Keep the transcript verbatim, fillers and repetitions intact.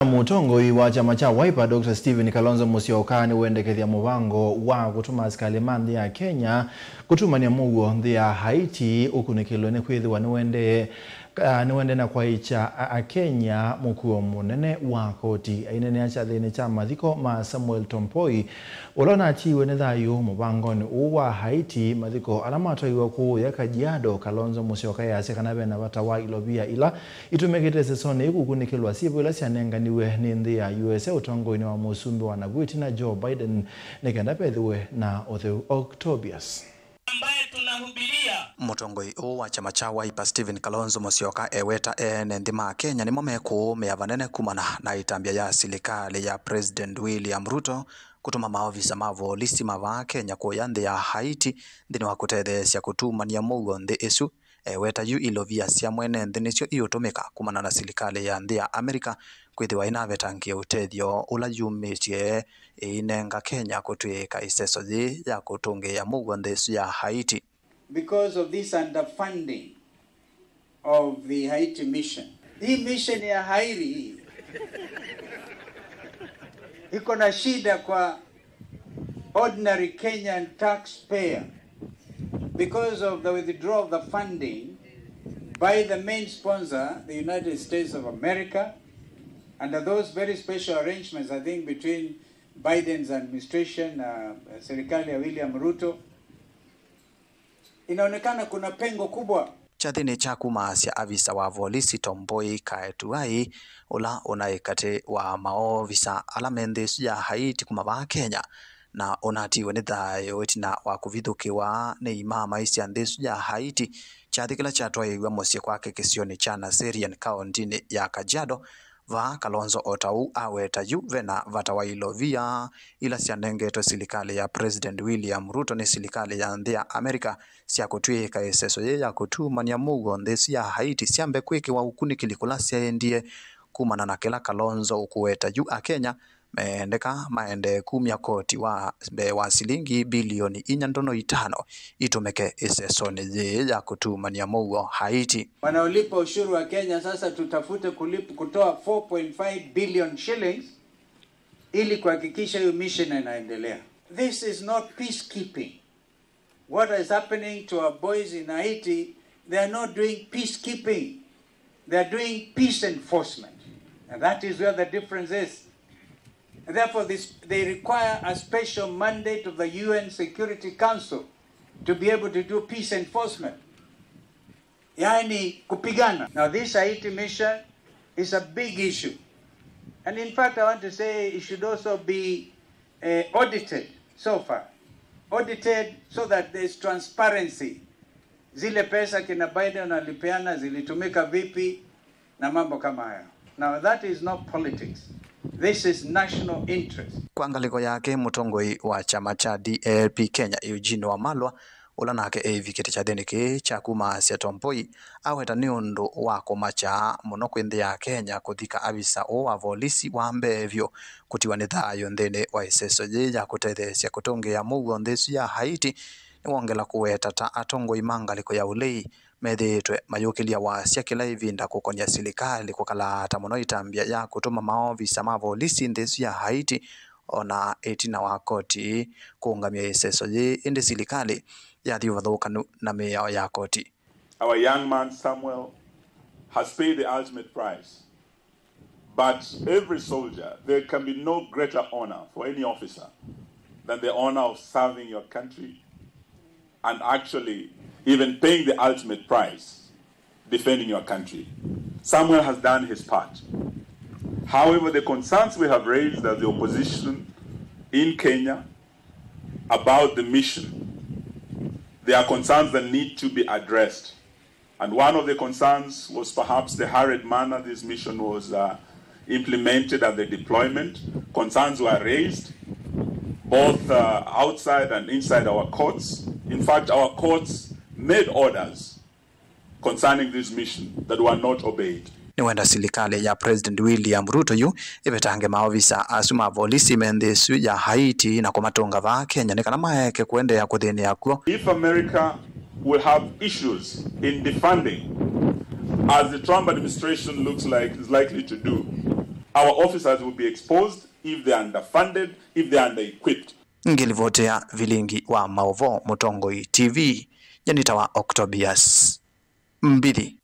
Mũtongoi wa kyama kya Wiper, Doctor Stephen Kalonzo Musyoka, nĩwendekethya mũvango wa kũtũma asikalĩ ma nthĩ ya Kenya kũtumany'a mũuo nthĩ ya Haiti ũkunĩkĩlwe nĩkwĩthĩwa nĩwendee, ah, nĩwendee na kwaĩkya a-, Akenya mũkuo mũnene wa koti. Aineenea kyathĩnĩ kya mathiko ma Samuel Tompoi, ũla ũnatiiwe nĩ thayũ mũvangonĩ ũũ wa Haiti, mathiko ala matwaiwe kũũya Kajiado, Kalonzo Musyoka easya kana vena vata wa ilovia ila itũmĩkĩte ĩsesonĩ ĩĩ kũkunĩkĩlwa syĩvo ila syanenganiwe nĩ nthĩ ya U S A ũtongoinĩ wa mũsumbĩ wa navu ĩtina Joe Biden nĩ kenda vethĩwe na ũtheu. Octobius. Ambaye tunahubiria. Mũtongoi ũũ wa kyama kya Wiper, Stephen Kalonzo Musyoka, eweta ene nthĩ ma Kenya nĩmo mekũũmĩa vanene kumana na ĩtambya ya silikalĩ ya President William Ruto kũtũma maovisa ma volisi ma vaa Kenya kũya nthĩ ya Haiti nthĩnĩ wa kũtetheesya kũtumany'a mũuo nthĩ ĩsu. Eweta yu ilovia sya mwene nthĩ nĩsyo iũtũmĩka kumana na silikalĩ ya nthĩ ya Amerika kwĩthĩwa ĩnavetangĩe ũtethyo ũla yumĩtye ĩinenga Kenya kũtw'ĩĩka ĩseso yĩĩ ya kũtũngĩĩa mũuo nthĩ ĩsu ya Haiti. Because of this underfunding of the Haiti mission. Hii mission ya Haiti hii iko na shida kwa ordinary Kenyan taxpayer because of the withdrawal of the funding by the main sponsor, the United States of America, under those very special arrangements, I think, between Biden's administration, uh, serikali ya William Ruto, inaonekana kuna pengo kubwa. Kyathĩnĩ kya kumaasya, avisa wa volisi Tomboi Kaetuai, ũla ũnaĩ katĩ wa maovisa ala me nthĩ ĩsu ya Haiti kuma vaa Kenya, na ũnatiwe nĩ thayũ ĩtina wa kũvithũkĩwa nĩ imamai sya nthĩ ĩsu ya Haiti, kyathĩ kĩla kyatwaĩiwe mũsyĩ kwake kĩsionĩ kya Naserian, kaũntinĩ ya Kajiado, vaa Kalonzo o ta ũu aweta yu vena vata wa ilovia ila syanengetwe silikalĩ ya President William Ruto nĩ silikalĩ ya nthĩ ya Amerika sya kũtw'ĩĩka ĩseso yĩĩ ya kũtumany'a mũuo nthĩ ĩsu ya Haiti syambe kwĩkĩwa ũkunĩkĩli kũla syaendie kumana na kĩla Kalonzo ũkũweta yu Akenya meendeka maendee kumya koti wa mbee wa silingi bilioni inya ndono itano itũmĩke ĩsesonĩ yĩĩ ya kũtumany'a mũuo Haiti. Wanaolipa ushuru wa Kenya sasa tutafute kulip-, kutoa four point five billion shillings ili kuhakikisha hiyo mission inaendelea. This is not peacekeeping. What is happening to our boys in Haiti, they are not doing peacekeeping. They are doing peace enforcement. And that is where the difference is. And therefore, this, they require a special mandate of the U N Security Council to be able to do peace enforcement. Yaani kupigana. Now, this Haiti mission is a big issue. And in fact, I want to say it should also be, eh, audited so far. Audited so that there's transparency. Zile pesa kina Biden alipeana zilitumika vipi na mambo kama hayo. Now, that is not politics. This is national interest. Kwa ngalĩko yake, mũtongoi wa kyama kya D A P Kenya, Eugene Wamalwa, ũla nake eĩvikĩte kyathĩnĩ kĩĩ kya kumaasya Tomboi, aweta nĩ ũndũ wa kũmakya mũno kwĩ nthĩ ya Kenya kũthika avisa ũũ wa volisi wa mbee vyũ kũtiwa nĩ thayũ nthĩnĩ wa ĩseso yĩĩ ya kũtetheesya kũtũngĩĩa mũuo nthĩ ĩsu ya Haiti. Nĩwongela kũweta ta atongoi ma ngalĩko ya ũlei methĩĩtwe mayũkĩlya wasya kĩla ĩvinda kũkony'a silikalĩ kũkalaata mũno ĩtambya ya kũtũma maovisa ma volisi nthĩ ĩsu ya Haiti, o na ĩtina wa koti kũũngamya ĩseso yĩĩ, ĩndĩ silikalĩ yathi ũvathũkanu na mĩao ya koti. Our young man Samuel has paid the ultimate price. But every soldier, there can be no greater honor for any officer than the honor of serving your country and actually even paying the ultimate price, defending your country. Samuel has done his part. However, the concerns we have raised as the opposition in Kenya about the mission, they are concerns that need to be addressed. And one of the concerns was perhaps the hurried manner this mission was, uh, implemented and the deployment. Concerns were raised both, uh, outside and inside our courts. In fact, our courts made orders concerning this mission that were not obeyed. Nĩwenda silikalĩ ya President William Ruto yu ĩvetange maovisa asu ma volisi me nthĩ ĩsu ya Haiti na kũmatũnga vaa Kenya nĩ kana maeke kũendeea kũthĩnĩa kw'o. If America will have issues in defunding, as the Trump administration looks like is likely to do, Our officers will be exposed if they're underfunded, if they're under-equipped. Ngĩlivotĩa vilingi wa maũvoo Mũtongoi T V, nyanĩtawa Octobius Mbithi.